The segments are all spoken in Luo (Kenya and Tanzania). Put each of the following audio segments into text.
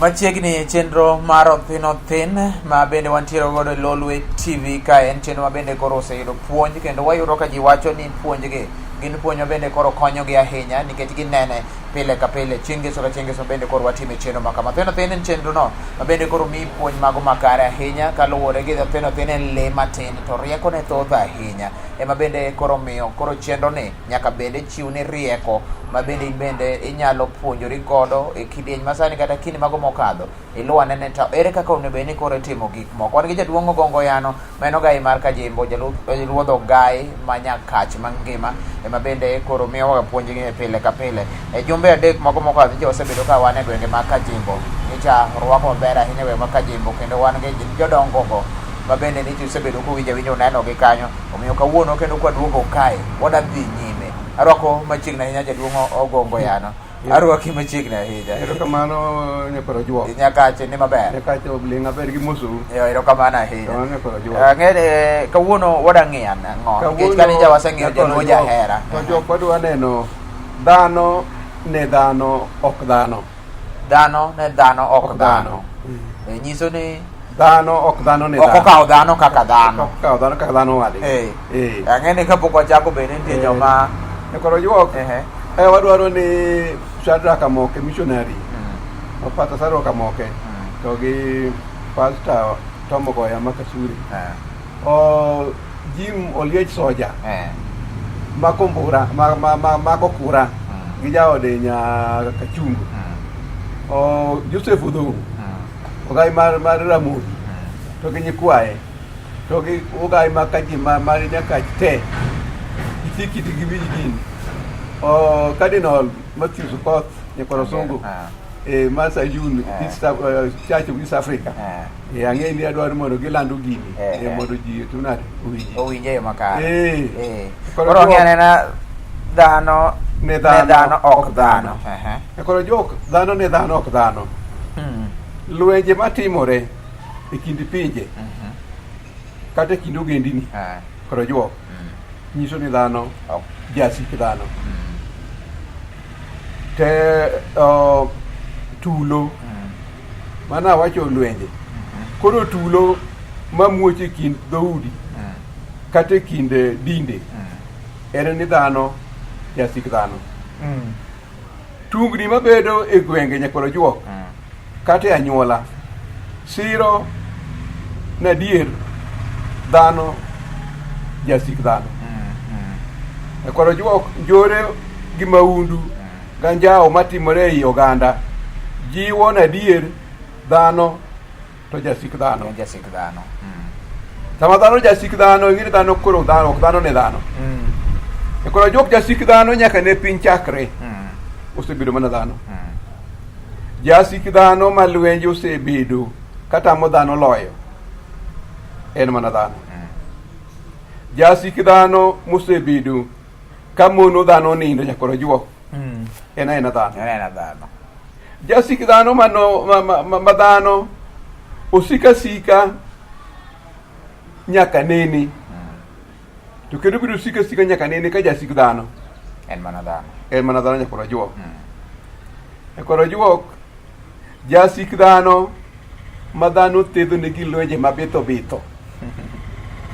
Machiegni chenro mar Othin Othin ma bende wantiere godo e Lolwe TV ka en chenro ma bende koro oseyudo puonj kendo wayudo ka ji wacho ni puonjgi gin puonj ma bende koro konyogi ahinya nikech ginene pile ka pile chieng' ngeso ka chieng' ngeso bende koro watime chenro ma kama. Othin Othin en chenro no ma bende koro miyi puonj mago makare ahinya kaluwore gi Othin Othin en lee matin to riekone thoth ahinya ema bende koro miyo koro chenro ni nyaka bende chiwni rieko ma bende in bende inyalo puonjori godo e kidieny masani kata kinde mago mokadho iluw ane ni to ere kaka onego bed ni koro itimo gik moko. Wan gi jaduong' Ogongo Yano ma en ogai mar Kajimbo, jaluodh ogai ma Nyakach mangima ema bende koro miyowaga puonjgi e pile ka pile. E jumbe adek moko mokadho nyicha wasebedo ka wan e gwenge mag Kajimbo. Nyicha orwako maber ahinya e gwenge mag Kajimbo kendo wan gi jodongo go ma bende nyicha usebedo kuwinjo awinja unenogi kanyo. Omiyo kawuono kendo kwaduogo kae wada dhi nyime. Arwako machiegni ahinya jaduong' Ogongo Yano. Arwaki machiegni ahinya. Erokamano nyakwar Ojuok. Nyakache ni maber. Nyakache oling' aber gi mosou. Yo, erokamano ahinya. Erokamano nyakwar Ojuok. Ang'e ni kawuono wada ng'iyo ang'o? Nikech kane ja waseng'iyo jaluo jahera. To jok wadwa neno dhano ne dhano ok dhano. Dhano ne dhano ok dhano. Nyiso ni Dhano ok dhano ne ok dhano. okawo dhano kaka dhano. Ok okawo dhano kaka dhano wadgi. Eh. Eh. Ang'e ni kapok wachako bende nitie joma Nyakwar Ojuok. Ehe. Eh, wadwaro ni Shadrack Amoke missionary. Pastor Shadrack Amoke to gi Pastor Tom Ogoya ma Kasuri. O Jim Oliech Soja. Ma Kombura, ma ma ma ma Kokura gi jaode nya Kachungu. O Joseph Odhong. Ogai mar mar Ramogi to gi nyikwaye to gi ogai ma kaji ma mar Nyakach te iti kiti gi winj gini. O Cardinal Matthews Okoth nyakwar Osungu e ma Sayun East Church of East Africa. E ang'e ni adwaro mondo gilando gini e mondo ji otim nade owinji. Owinje yo makare. Koro Koro ng'e anena dhano ne dhano, ne dhano ok dhano. E koro jok dhano ne dhano ok dhano. Lwenje matimore e kind pinje kata e kind ogendini koro juok nyiso ni dhano jasik dhano. Te tulo mana awacho lwenje. Koro tulo mamuoch e kind dhoudi kata e kind dinde en ni dhano jasik dhano. Tungni mabedo e gwenge nyakwar Ojuok kata e anyuola siro nadier dhano jasik dhano. Nyakwar Ojuok njore gi maundu ganjawo matimore ei oganda jiwo nadier dhano to jasik dhano. En jasik dhano. Sama dhano jasik dhano, ing'e ni dhano koro dhano ok dhano ne dhano. E koro jok jasik dhano nyaka ne piny chakre osebedo mana dhano. Jasik dhano ma lwenje osebedo katamo dhano loyo en mana dhano. Jasik dhano mosebedo ka mono dhano nindo nyaka koro juok en aena dhano. En aena dhano. Jasik dhano mano, ma, ma, ma, ma dhano osika sika nyaka nene to kendo biro sika sika nyaka nene ka jasik dhano En mana dhano. en mana dhano nyaka ojuok. Nyaka ojuok jasik dhano ma dhano thedho ne gi lwenje mabitho bitho.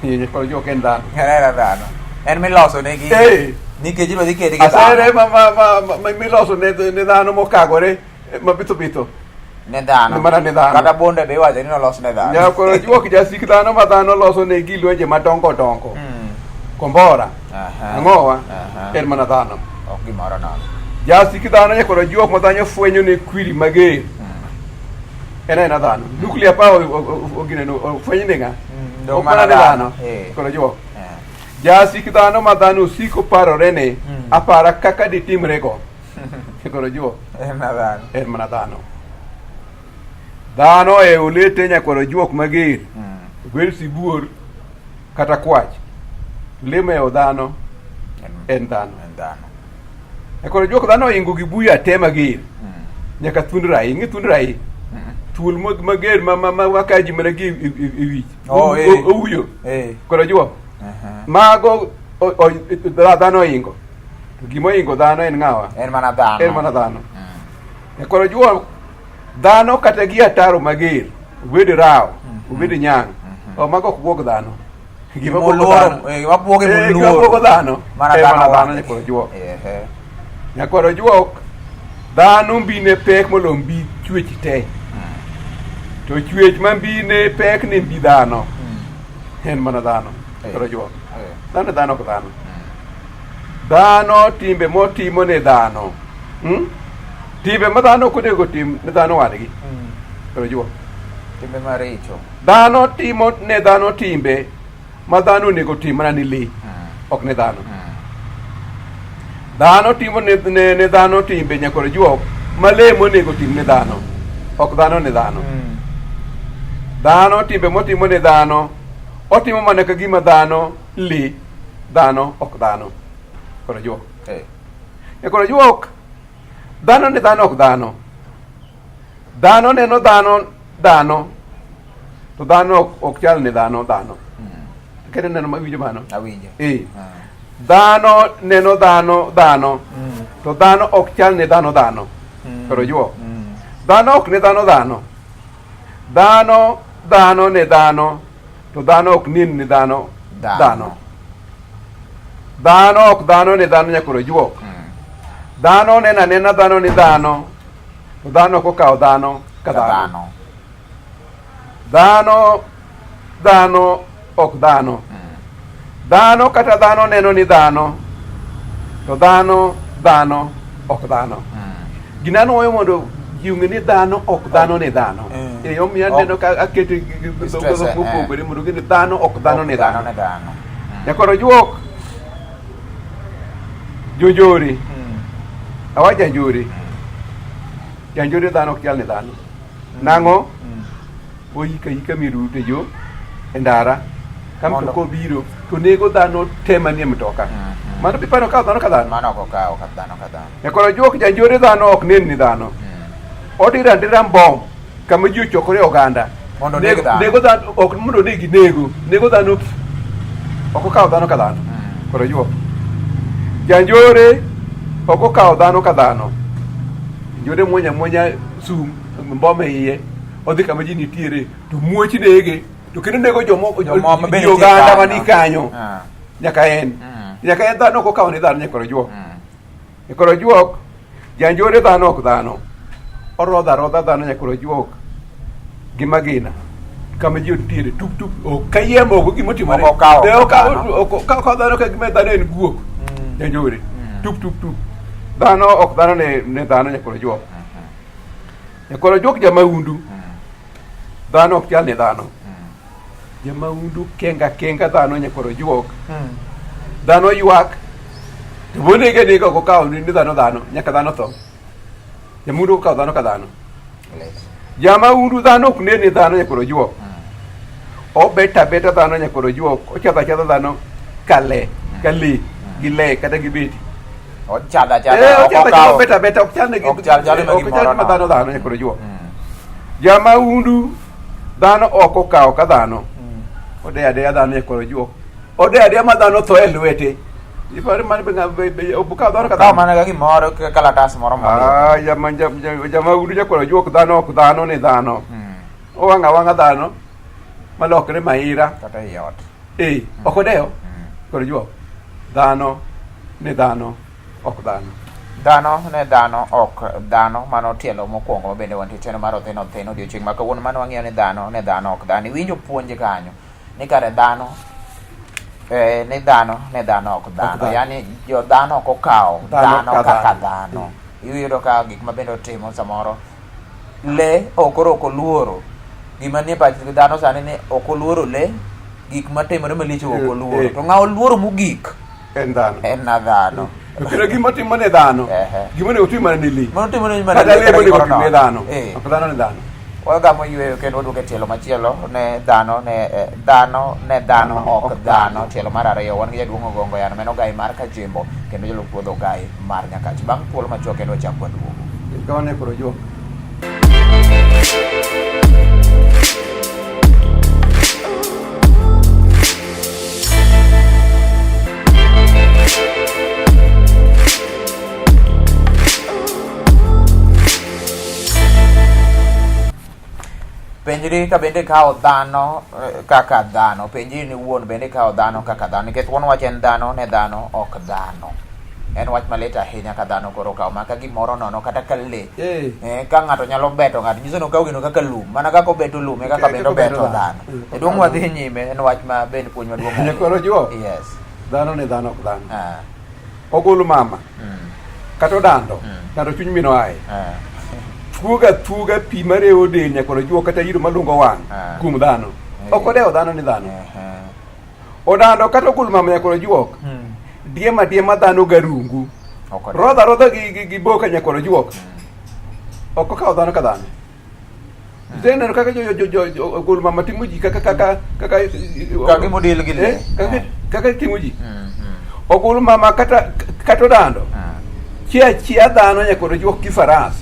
Nyaka ojuok en dhano. En aena dhano. En miloso ne gi. Nikech idwa dhi kedi gi Asere dhano. ma, ma, ma, ma, ma miloso ne, ne dhano mokagore mabitho bitho. Ne dhano. Mana ne dhano. Kata bonde be iwacho ni nolos ne dhano. Nyaka ojuok jasik dhano ma dhano loso ne gi lwenje madongo dongo. Kombora. Ang'owa. En mana dhano. Ok gimoro nono. Jasik dhano nyaka ojuok ma dhano fwenyo ne kwiri mager. En aena dhano. Nuclear power ogineno ofweny ne ng'a? Dong Ok mana mana ne dhano. dhano. Koro ojuok. Jasik dhano ma dhano osiko parore ne apara kaka ditimre go. Koro ojuok. En mana dhano. En mana dhano. Dhano e olete nyakwar ojuok mager. Obed sibuor kata kwach. Le mohewo dhano en dhano. En dhano. Nyakwar ojuok dhano ohingo gi buya te mager. Nyaka thuond rai. Ing'e thuond rai? Thuol mager ma ma ma ma kaji mana gi e wich. Oh, eh. Ouyo. Koro ojuok. Mago dhano ohingo. To gima ohingo dhano en ng'awa? En mana dhano. En mana dhano. Nyakwar ojuok. Dhano kata gi ataro mager, obed rawo, obed nyang', o mago ok buog dhano. Gima buogo dhano. Gima buoge Gima moluoro. buogo dhano. Mana en dhano mana dhano wang'. nyakwar ojuok. Ehe. Nyakwar ojuok, dhano mbine pek molo mbi chwech te. To chwech ma mbine pek ne mbi dhano. En mana dhano. Nyakwar ojuok. Dhano dhano ok dhano. Dhano timbe motimo ne dhano. Timbe ma dhano ok onego tim ne dhano wadgi. Nyakwar ojuok. Timbe maricho. Dhano timo ne dhano timbe ma dhano onego tim mana ne lee, ok ne dhano. Dhano timo ne dhano timbe nyakwar ojuok ma lee monego tim ne dhano, ok dhano ne dhano. Dhano timbe motimo ne dhano, otimo mana ka gima dhano lee, dhano ok dhano. Nyakwar ojuok. Nyakwar ojuok, dhano ne dhano ok dhano. Dhano neno dhano dhano, to dhano ok chal ne dhano dhano. Kendo neno ma winjo mano? Awinjo. Dhano neno dhano dhano, to dhano ok chal ne dhano dhano. Koro juok. Dhano ok ne dhano dhano. Dhano dhano ne dhano, to dhano ok nen ne dhano dhano. Dhano ok dhano ne dhano nyakoro juok. Dhano neno anena dhano ni dhano, to dhano ok okawo dhano ka dhano. Dhano dhano ok dhano. Dhano kata dhano neno ni dhano, to dhano dhano ok dhano. Gina nuoyo mondo ji ong'e ni dhano ok dhano ni dhano. Omiyo aneno ka aketo dhok mopogore mondo ong'e ni dhano ok dhano ni dhano. Nyakwar ojuok jonjore. Awacho janjore. Janjore dhano ok chal ni dhano. Nang'o? Oyika yika mirute yo e ndara ka mtoka obiro to nego dhano te manie mtoka. Mano piparo kawo dhano ka dhano. Mano ok okawo ka dhano ka dhano. Nyakwar ojuok janjore dhano ok nen ni dhano. Odiro adira mbom kama ji ochokore oganda. Mondo oneg dhano. Nego dhano ok mondo onegi nego. Nego dhano ok okawo dhano ka dhano. Koro ojuok. Janjore ok okawo dhano ka dhano. Janjore muonya muonya sum mbom e iye odhi kama ji nitiere to muoch nege to kendo nego jomoko ji oganda mani kanyo nyaka en nyaka en dhano ok okawo ni dhano nyakwar ojuok. Nyakwar ojuok janjore dhano ok dhano orodho arodha dhano nyakwar ojuok gi magina kama ji nitiere tup tup ok kayiem ok gima otimore Ok okawo Ne ka okawo dhano. ok okawo dhano ka gima dhano en guok janjore tup tup tup dhano ok dhano ne dhano nyakwar ojuok. Nyakwar ojuok jamaundu dhano ok chal ne dhano. Jamaundu kenga kenga dhano nyakwar ojuok. Dhano ywak to bonege nega ok okawo ni dhano dhano nyaka dhano tho. Jamaundu ok okawo dhano ka dhano. Jamaundu dhano ok ne ni dhano nyakwar ojuok. Obet abeta dhano nyakwar ojuok ochadho achadha dhano ka le ka le gi le kata gi beti. Ochadho achadha ok Ochadho achadha okawo. obet abeta ok chal ne gi Ok chal chal ma ok chal gimoro ma no. dhano dhano nyakwar ojuok. Jamaundu dhano ok okawo ka dhano. Odeyo adeya dhano nyakwar ojuok. Odeyo adeya ma dhano tho e lwete. Iparo mano be ok okawo dhano ka Okawo dhano. mana ka gimoro kaka kalatas moro mo. Ah, jamaundu nyakwar ojuok dhano ok dhano ni dhano. Owang'o awang'a dhano malokre maira. Kata ei ot. Ok odewo. Koro ojuok. Dhano ni dhano ok dhano. Dhano ne dhano ok dhano mano tielo mokwongo bende wantie chenro mar Othin Othin odiochieng' ma kawuono mano wang'iyo ni dhano ne dhano ok dhano. Iwinjo puonj kanyo ni kare dhano ni dhano ne dhano ok dhano. dhano. Yaani jo dhano ok okawo Dhano dhano ka kaka dhano. dhano. Iyudo ka gik ma bende otimo samoro le ok koro ok oluoro gima nie pach dhano sani ni ok oluoro le gik matimore malich ok oluoro to ng'a oluoro mogik En dhano. en na dhano. To kendo gima otimo ne dhano, Ehe. gima onego otim mana ne le. Mano timo ne mana Kata le le kata monego gimoro otim ne nono. dhano. Ok dhano ne dhano. Wagamo yueyo kendo waduogo e tielo machielo ne dhano ne dhano ne dhano ok dhano. Tielo mar ariyo wan gi jaduong' Ogongo Yano meno Ogai mar Kajimbo kendo jalup ruodh Ogai mar Nyakach. Bang' thuolo machuok kendo wachak waduogo. Kamano e koro juok. Penjri ka bende kawo dhano eh, kaka dhano. Penjri ni wuon bende kawo dhano kaka dhano. Nikech wuon wach en dhano ne dhano ok dhano. En wach malit ahinya ka dhano koro okawo maka gimoro nono kata ka le. Eh. Eh, ka ng'ato nyalo beto ng'ato nyiso ni okawo gino kaka lum. Mana kaka obeto lum e kaka Eh, bende kaka obeto obeto dhano. dhano. Eh, E duong' wadhi nyime en wach ma bende puonj maduong' ahinya. Nyakoro juok. Yes. Dhano ne dhano ok dhano. Ah. Ogolo mama. Kata odando. Dando chuny min oaye. Ah. Thuoga thuoga pi marewo del nyakoro juok kata iro malungo wang' Ah. kuom dhano. Eh. Ok odewo dhano ni dhano. Eh, Odando kata ogol mama nyakoro juok. Diema diema dhano garungu. Ok odewo. Rodha rodha gi, gi, gi boka nyakoro juok. Ok okawo dhano ka dhano. Iseneno kaka jo jo jo jo ogol mama timo ji kaka kaka kaka Kaka gimodil gi le. Eh, kaka kaka timo ji. Mm, mm, Ogol mama kata kata odando. mm. Chia chia dhano nyaka juok gi faras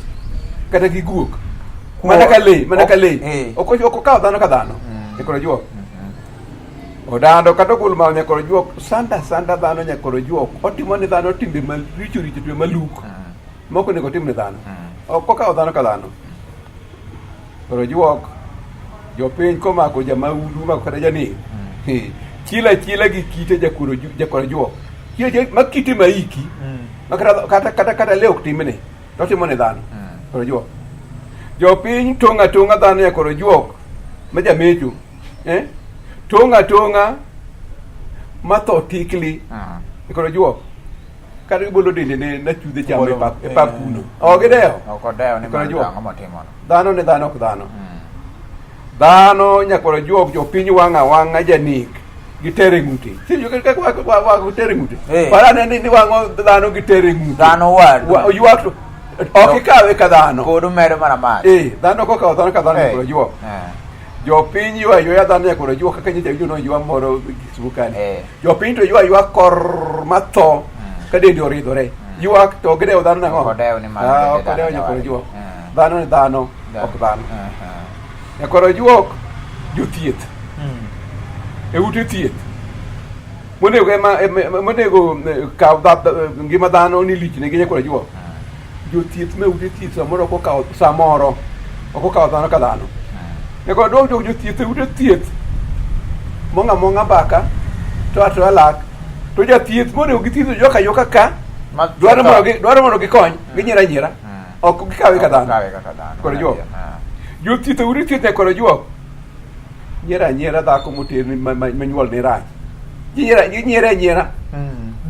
kata gi guok. Mana ka le, mana ka le. Eh. Ok ok okawo dhano ka dhano. Mm. Nyaka juok. Odando kata ogol mama nyaka juok sanda sanda dhano nyaka juok. Otimo ne dhano timbe maricho richo timbe maluk. Mok onego otim ne dhano. Ok okawo dhano ka dhano. Koro juok jopiny komako jamahundu omako kata janek. Chila chila gi kite jakoro jakoro juok. Chila chila ma kite maiki. Ma kata kata kata kata le ok timne. To otimo ne dhano. Koro juok. Jopiny tong'a tong'a dhano jakoro juok ma jamecho. Eh? Tong'a tong'a ma tho tikli. Koro juok. Kata gibolo dende ne nachudhe cham e pap e pap kuno. Ok gidewo. Ok odewo ni Koro mano juok. to ang'o motimono. Dhano ne dhano ok dhano. Dhano nyakwaro juok jopiny wang' awang'a janek gi tere ng'ute. Sinjo kaka wa wa tere ng'ute. Eh. Para ne ni wang'o dhano gi tere ng'ute. Dhano wadu. Wa ywak to ok ikawe ka dhano. Kod umedo mana mach. Eh, dhano ok okawo dhano ka dhano Eh. nyakwaro juok. Eh. Jopiny ywa ywaya dhano nyakwaro juok kaka nyocha winjo no ywa moro Kisumu kani. Eh. Jopiny to ywa ywa kor matho ka dendi oridhore. Ywak to ok gidewo dhano nang'o? Ok odewo ni mano Ah, bende ok odewo dhano nyakwaro jawadu. juok. Mm. Dhano ni dhano, ok dhano. Nyakwaro juok jothieth e ute thieth monego ema monego eh, kaw ngima dhano ni lichne gi nyakwaro juok. Jothieth me ute thieth samoro ok okawo samoro ok okawo dhano ka dhano. Nyakwaro juok jo jothieth e ute thieth mong'a mong'a mbaka to ato alak to jathieth monego githiedho joka yoka ka Ma- dwaro mondo gi dwaro mondo gikony ginyiero anyiera ok gikawe ka dhano. Kawe kaka dhano. Koro juok. Ah. Jothieth e ute thieth nyakwaro juok nyiero anyiera dhako moter ni- ma- ma- ma nyuol ne rach. Ginyiero ginyiero anyiera.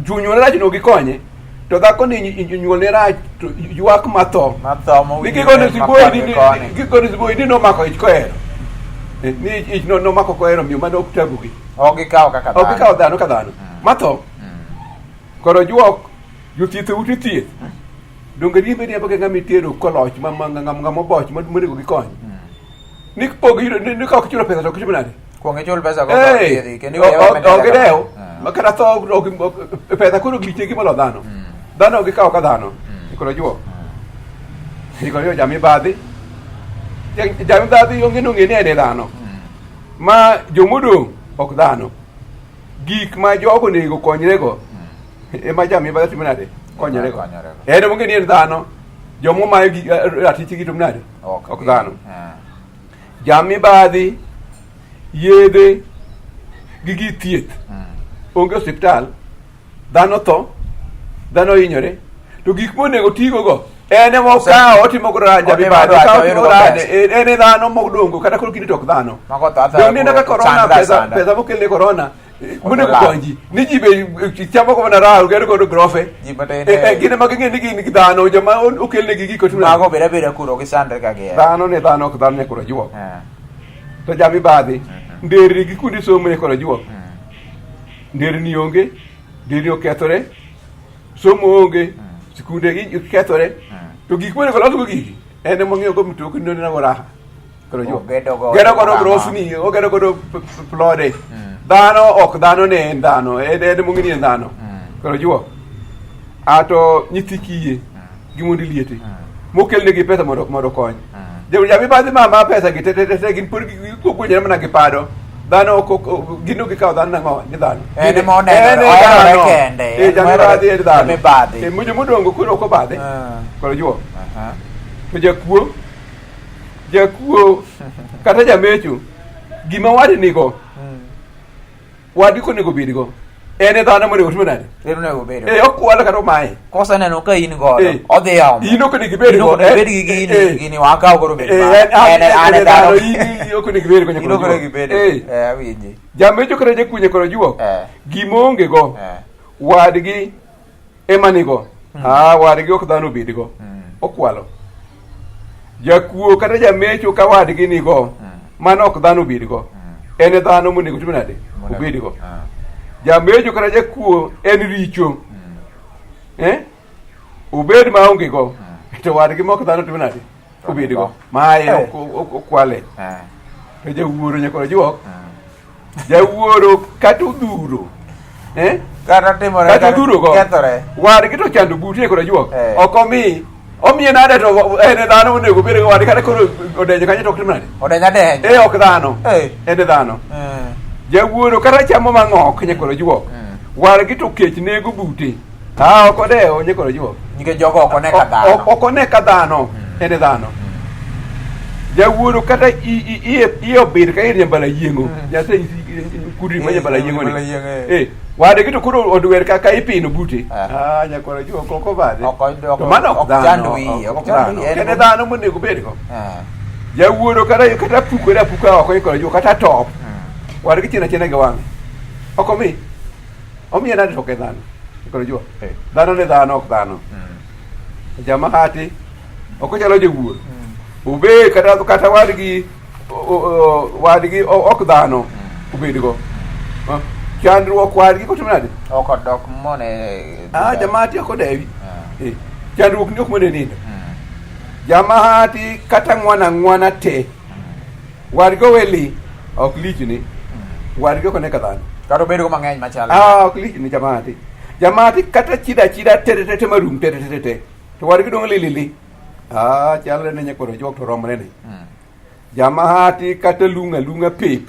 Junyuol rach no gikonye. To dhako ni nyuol ne rach to ywak matho. Matho mowinjore Ni gigone ma siboi koni ni koni. gigone siboi ni nomako ich kohero. Eh, Ni ich no nomako kohero miyo mano ok tabugi. Ok gikawo kaka dhano. Ok gikawo dhano ka dhano. Matho. Koro juok jothieth e ute thieth. Donge riembe riemba ka ng'ama itero koloch ma ma ng'ama ng'ama oboch ma monego gikony. Ni pok giyudo ni ni ka ok ichulo pesa to ok itim nade? Kuong ichul pesa go Hey, thiedhi kendo ok iwe ok- menene ok gidew. Ah. Ma kata tho ok- ok- pesa koro liche gi molo dhano. Dhano ok gikawo ka dhano. Koro juok. Koro juok jamibadhi. Jamibadhi onge nong'e ni en e dhano. Ma jomodong' ok dhano. Gik ma jogo onego konyrego ema jamibadhi timo nade? Konyorego. Konyorego. En ema ong'e ni en dhano. Joma omayo gi- ratichgi timo nade? Ok dhano. Ah. Jamibadhi, yedhe gi gik thieth onge osiptal, dhano tho, dhano hinyore, to gik monego tigo go en ema okawo otimo godo rach jamibadhi, Otimo okawo rach, otimo oyudo rach, pesa. en e dhano modongo kata koro kinde to ok dhano. Mago tho athoya Donge neno ka koro korona chandra pesa, sanda. pesa mokelne korona monego Olal. kony ji ni ji be eh, chamo go mana raha gero godo grofe Ji matin, Eh, eh, eh. gin ema ging'e ni gin dhano joma okelnegi gik otimo Mago bed abeda kuro gisandre ka gihero. dhano ne dhano ok dhano nyakoro juok Eh. to jamibadhi nderni gi kuonde somo nyakoro juok nderni onge nderni okethore somo onge sikunde gi kethore to gik monego losgo gigi en ema ong'iewo go mtokni noneno raha koro juok Ogedo godo gedo godo kama. grofni ogedo godo plode dhano ok dhano ne en dhano en en mong'e ni en dhano koro juok ato nyithi kiye gi mond liete mokelnegi pesa mondo mondo okony jamibadhi ma ma pesa gi te te te te gin pod gigonyore mana gi pado dhano ok ok- gin ok gikawo dhano nang'o ni dhano En ema onenore, En e oherore dhano. kende, Eh, en jamibadhi oherore- en dhano jamibadhi. Eh, mojo modongo koro ok obadhe Ah. koro juok Aha. to jakuo jakuo Kata jamecho gima wadi nigo wadgi konego bedgo en e dhano monego otim nade? En onego obed. Eh, okwalo kata omaye. Koseneno ka in godo, Eh. odhi omo. In ok onego ibed In ok go. onego ibed gi gini, Eh. gini wakaw koro obed Eh, mara. en- En an en e e dhano. dhano, in ok onego ibed go In ok onego ibed. Eh. Eh, awinji. Jamecho kata jakunyo kod ojuok Eh. gima oonge go Eh. wadgi ema nigo. Ah, wadgi ok dhano obedgo. Okwalo. Jakuo kata jamecho ka wadgi nigo mano ok dhano obedgo. En e dhano monego otim nade? Monego- Obedgo. Ah. Jamecho kata jakuo en richo. Eh? Obed maonge go. To wadgi mok dhano timo nade? Obedgo. Maye Eh. okwale. Eh. To jawuoro nyaka ojuok. Jawuoro kata odhuro. Eh? Kata timore Kata odhuro go. Kethore. Wadgi to chando bute nyaka ojuok. Eh. Ok omi. Omiye nade to en e dhano monego obed go wadgi kata koro odenyo kanyo to ok tim nade? Odenyo adenya. Eh ok dhano. Eh. En e dhano. Eh. Jawuoro kata chamo mang'ok nyaka ojuok. Wadgi to kech nego bute. Ah ok odewo nyaka ojuok. Nikech jogo ok one ka dhano. Ok one ka dhano. En e dhano. Jawuoro kata iye obir ka ir nyambala yieng'o. Nyasaye nyisi kudni ma nyambala yieng'o Nyambala ni. yieng'o, eh. Eh, wadgi to koro odwer kaka ipino bute. Ah. Ah nyakwara juok ok obadhe. Ok- To mano ok ok dhano. chand wiye, Ok ok chand dhano. wiye, en En e mo- dhano monego bedgo. Eh. Jawuoro kata pukore apuka oko nyakwara juok kata top. Wadgi chien achiena gi wang'e. Ok omi. Omiye nade to ok e dhano. Nyakwara juok. Eh. Dhano ne dhano ok dhano. Jamahati ok ochalo jawuoro. Ube kata wadgi wadgi ok dhano obedgo. Ah, Chandruok wadgi kotimo nade? Ok odok mone. Ah, jamahati ok odewi. Ah. Eh, Chandruok ni ok mone nindo. Jamahati kata ng'wana ng'wana te. Wadgi owe li ok lichni. Wadgi ok one ka dhano. Kata obedgo mang'eny machalo. Ah, ok lichni jamahati. Jamahati kata chida achida te te te te marum te te te te te. To wadgi dong' li li li. Ah, chalre ne nyakwar ojuok to romre ne. Jamahati kata lunga lunga pep.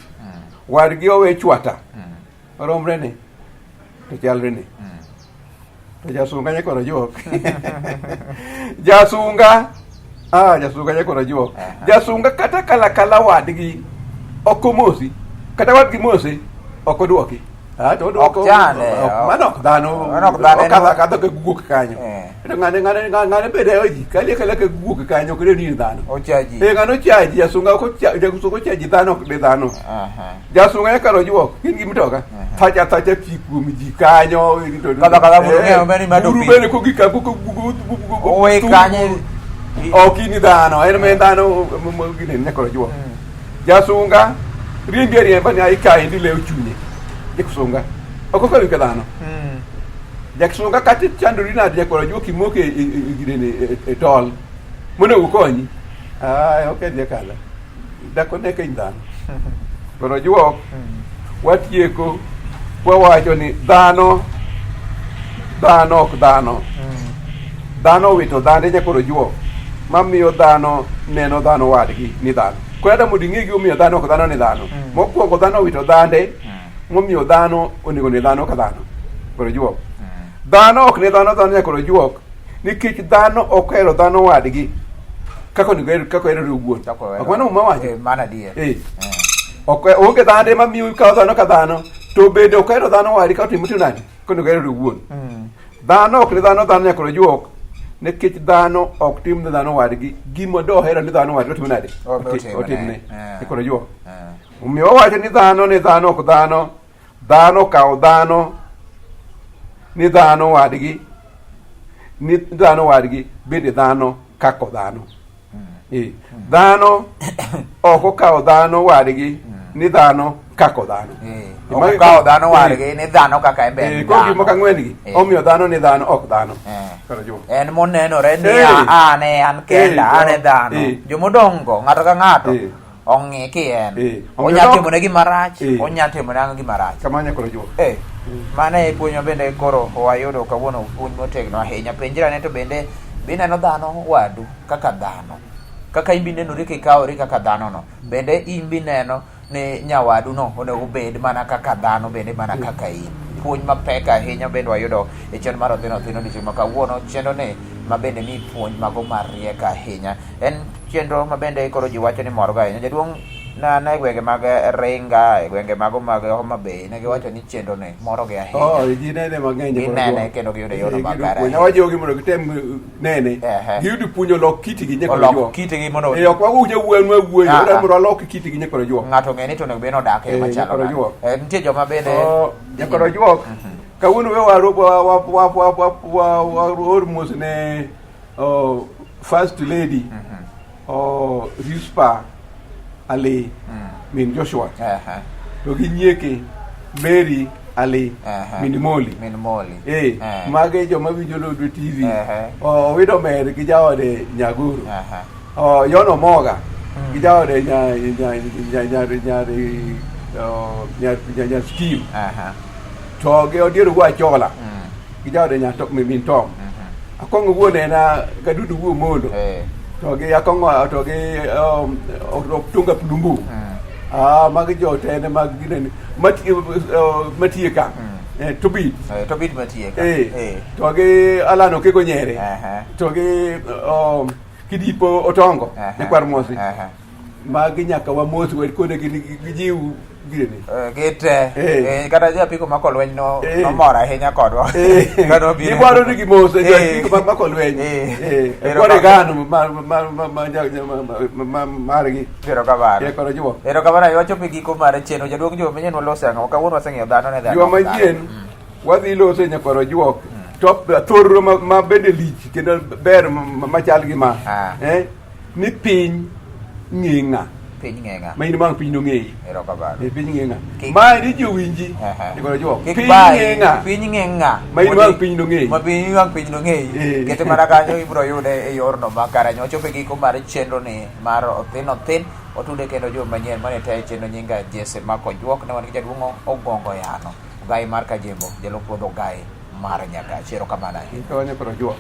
Wadgi owe chwata. Romre ne. To chalre ne. To jasunga nyakwar ojuok. Jasunga. Ah, jasunga nyakwar ojuok. Jasunga kata kalakala wadgi ok omosi. Kata wadgi mose ok odwoki. Ah, to odwoko. Ok chande, Ok- Mano ok dhano. Mano ok dhano, en- Okadho akadha ka guok kanyo. Eh. To ng'ane bende oji. Kali kala ka guok kanyo ok ni dhano. Ochaji. Eh, ng'ano chaji jasunga ok jasunga ochaji dhano ok de dhano. Aha. Jasunga nyaka ojuok in gi mtoka. Thacha thacha pi kuom ji kanyo. Kadho kadha buru ng'eyo bende ni Buru pi. bende kogik ka Owe kanye. Ok in dhano, en ma en dhano gine nyaka ojuok. Jasunga riembi ariemba ni ai kae ndi lew chunye. Jasunga. Ok okawi ka dhano. Jasunga kata chandori nade nyakwar ojuok imoke e e e tol. Monego okonyi. Ah, ok en jakala. Dak one ka in dhano. Koro ojuok watieko wawacho ni dhano dhano ok dhano. Dhano owito dhande nyakwar ojuok mamiyo dhano neno dhano wadgi ni dhano. Koro ada mondo ing'e gimomiyo dhano ok dhano ni dhano. Mokwongo dhano owito dhande momiyo dhano onego ne dhano ka dhano. Koro ojuok. Dhano ok ne dhano dhano nyakwar ojuok nikech dhano ok ohero dhano wadgi kaka onego oher kaka oherore owuon. Ok mano Muma wacho? Eh, mano adier. Eh. Ok onge dhande mamiyo ikawo dhano ka dhano to bende ok ohero dhano wadgi ka otimo timo nade kaka onego oherore owuon. Dhano ok ne dhano dhano nyakwar ojuok nikech dhano ok tim ne dhano wadgi gima dohero ni dhano wadgi otim nade Otimne. Otimne. Eh. Nyakwar ojuok. Eh. Omiyo wawacho ni dhano ne dhano ok dhano, dhano kawo dhano ni dhano wadgi, ni dhano wadgi bende dhano kako dhano. Eh, dhano ok okawo dhano wadgi ni dhano kako dhano. Eh, Eh, ok magi- okawo dhano eh, wadgi ni dhano kaka en be en eh, koro gik moko dhano. ang'wen gi Eh. omiyo dhano ni dhano ok dhano. Eh. Koro juok. En monenore ni Eh. an e an kenda, Eh, an e dhano. eh. Jomodongo, ng'ato ka ng'ato Eh. ong'i ki en. Eh. Onya Omiyo timone gima rach, Eh. onya timone ang'o gima rach. Kamano nyakwar ojuok. Eh, mano e puonj ma bende koro wayudo kawuono, puonj motegno ahinya. Penjra ne to bende bineno dhano wadu kaka dhano. Kaka in binenori kikawori kaka dhano no. Bende in bineno ni nyawadu no onego bed mana kaka dhano bende mana kaka in. Puonj mapek ahinya bende wayudo e chenro mar Othino Othino odiochieng' ma kawuono. Chenro ni ma bende mi puonj mago mariek ahinya. En chenro ma bende koro ji wacho ni morgo ahinya. Jaduong' Na na e gwenge mag Ringa, e gwenge mago mag Homa Bay, ne giwacho ni chenro ni morogi ahinya. Oh, ji nene mang'eny. Ginene kendo giyudo yono Eh, giyudo makare. puonj. Awajiwogi mondo gitem nene. Ehe. Giyud puonj olok kitgi nyaka Olok juok. kitgi mondo Eh, ok wawuoyo wuoyo wuoyo, Ah, wadwaro ah. mondo walok kitgi nyaka juok. ng'ato ong'e ni to onego bed ni odak e yo Eh, machalo nyakoro nade. juok. Eh, nitie joma bende Oh, nyakoro juok. Kawuono we waor wa wa wa wa wa wa waor mos ne oh, first lady oh, Rispa Ali min Joshua Aha, to gi nyieke Mary Ali aha. min Moli. Min Moli. Eh, Eh. mage joma winjo Lodwe TV. Ehe. Oh, Owido Mer gi jaode Nyaguru. Aha. Oh, Yono Moga gi jaode nya nya nya nya nya oh, nya nya nya Steve. Aha. To gi Odiero wuo Achola gi jaode nya to min Tom. Akongo wuo nena Gadudu wuo Mondo. Eh. To gi Akongo to gi Otunga Plumbu. Ah, magi jotende mag ginene matiye ka. Eh, Tobit. Eh, Tobit matiye ka. Eh. Eh. To gi Alan Okego Nyere. Aha. To gi Kidipo Otongo Aha. nyakwar Mosi. Aha. Magi nyaka wamos kone gijiw girene. Eh, gite. Eh. Eh, kata japiko mako lweny no Eh. nomor ahinya kodwa. Eh. Kane obiro. Gidwaro ni gimose Eh. japiko mako lweny. Eh. Eh. Ero Kware kamano. gano ma ma ma ma ma ma margi. Erokamano. Eh, koro juok. Erokamano, wachopo e giko mar chenro. Jaduong' Juma manyien waloso ang'o? Kawuono waseng'iyo dhano ne dhano. Juma manyien wadhi loso e nyakwar ojuok top thorro ma, ma bende lich kendo ber ma- machal gi ma Ah. eh, ni piny ng'e ng'a Piny ng'e ng'a. ma in bang' piny nong'eyi Erokamano. Eh, piny ng'e ng'a Kik- ma ni ji owinji Aha. nyakwar ojuok Kik piny bayi, ng'e ng'a Piny ng'e ng'a. Ma in wang' piny nong'eyi. Ma piny wang' piny nong'eyi. Eh. Kete mana kanyo ibiro yude e yorno ma kare. Wachopo e giko mar chenro ni mar othin othin. Otude kendo juma manyien mane tayo chenro nyinga Jesse Mako Juok ne wan gi jaduong' Ogongo Yano. Ogai mar Kajembo, jalup ruodh Ogai mar Nyakach. Erokamano ahinya. Nyakwar ojuok.